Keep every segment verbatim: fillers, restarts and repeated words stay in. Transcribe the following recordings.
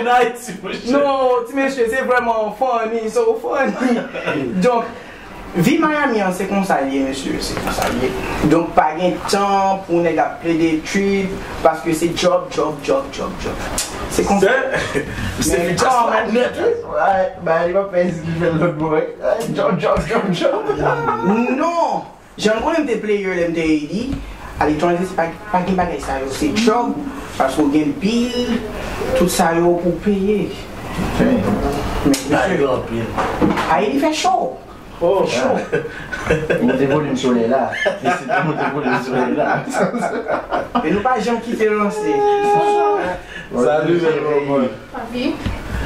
Ayiti, monchè. Non, ti mesye, se vrèman funny, so funny. Donk, vi Miami an, se konsa l ye, mesye, se konsa l ye. Donk, pa gen tan pou nèg ap plede trip, paske se job, job, job, job, job. Se konsa. Se, se Men kanmenm, nèt, wi. Bagay li pa fè isit, li fè l lòt bò, wi. Job, job, job, job. Non! Jan m konnen m te player lè m te A D, aletranje se pa, pa gen bagay sa yo, se job, paske w gen bil, tout sa yo pou peye. Men, mesye, Ayiti fè cho. Oh. Fè cho. Monte volim solèy la. Mesye, monte volim solèy la. E nou pa janm kite lanse. Salut, bèl manman. Papi,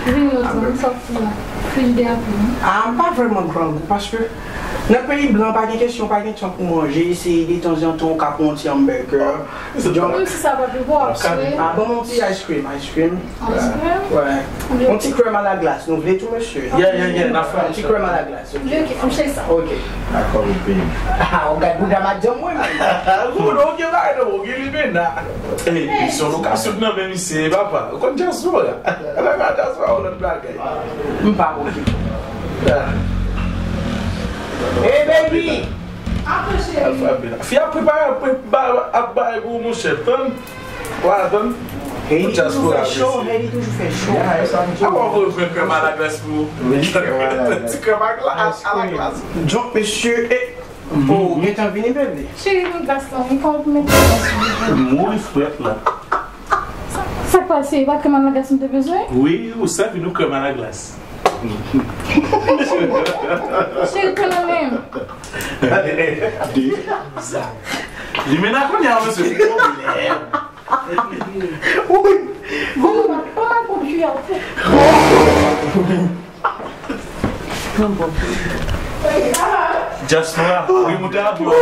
vini otan, sa w fè la? Fridjidè a plen. Ah, m pa vrèman grangou, paske nan peyi blan, pa gen kesyon, pa gen tan pou manje, se detanzantan w ka pran yon ti hamburger. Menm si sa pa pi bon, ap swe. Ah, ban m yon ti ice cream, ice cream. Ice cream? Wè. Yon ti krèm a la glas, nou vle tou, mesye? Yeah, yeah, yeah, n ap fè yon ti krèm a la glas. Ok, ok, fè m chèche sa. Ok. Dakò, baby. Ah, ou gad bouda madanm mwen, menm. Ou gen bagay nan men w, ou gen limena. Ey, se yon lokasyon k nan men misye, papa. Ou konn dyaspora. Lè w nan dyaspora, ou lòt bagay. M pa okipe. Ah. Hey, baby! Alfabet. Fi ap prepare, ap pre-, ba-, ap bay pou ou, monchè. Tann. Wa tann. Haiti toujou fè cho, Haiti toujou fè cho. Avan w voye pran krèm a la glas pou ou. Wi, krèm a la glas. Ti krèm a glas, a la glas. Donk, mesye, e, oh, ou gentan vini, bebe? Cheri, men glas lan, wi, kòman pou mete glas lan? Mouri frèt la. Sa k pase? E pa krèm a la glas nou te bezwen? Wi, ou sèvi nou krèm a la glas. Cheri, pran nan men m. Limena kounye a, mesye, ki pwoblèm? Wi. Bon, pa mal pran kiyè w tou. Dyaspora, wi, moute a pran.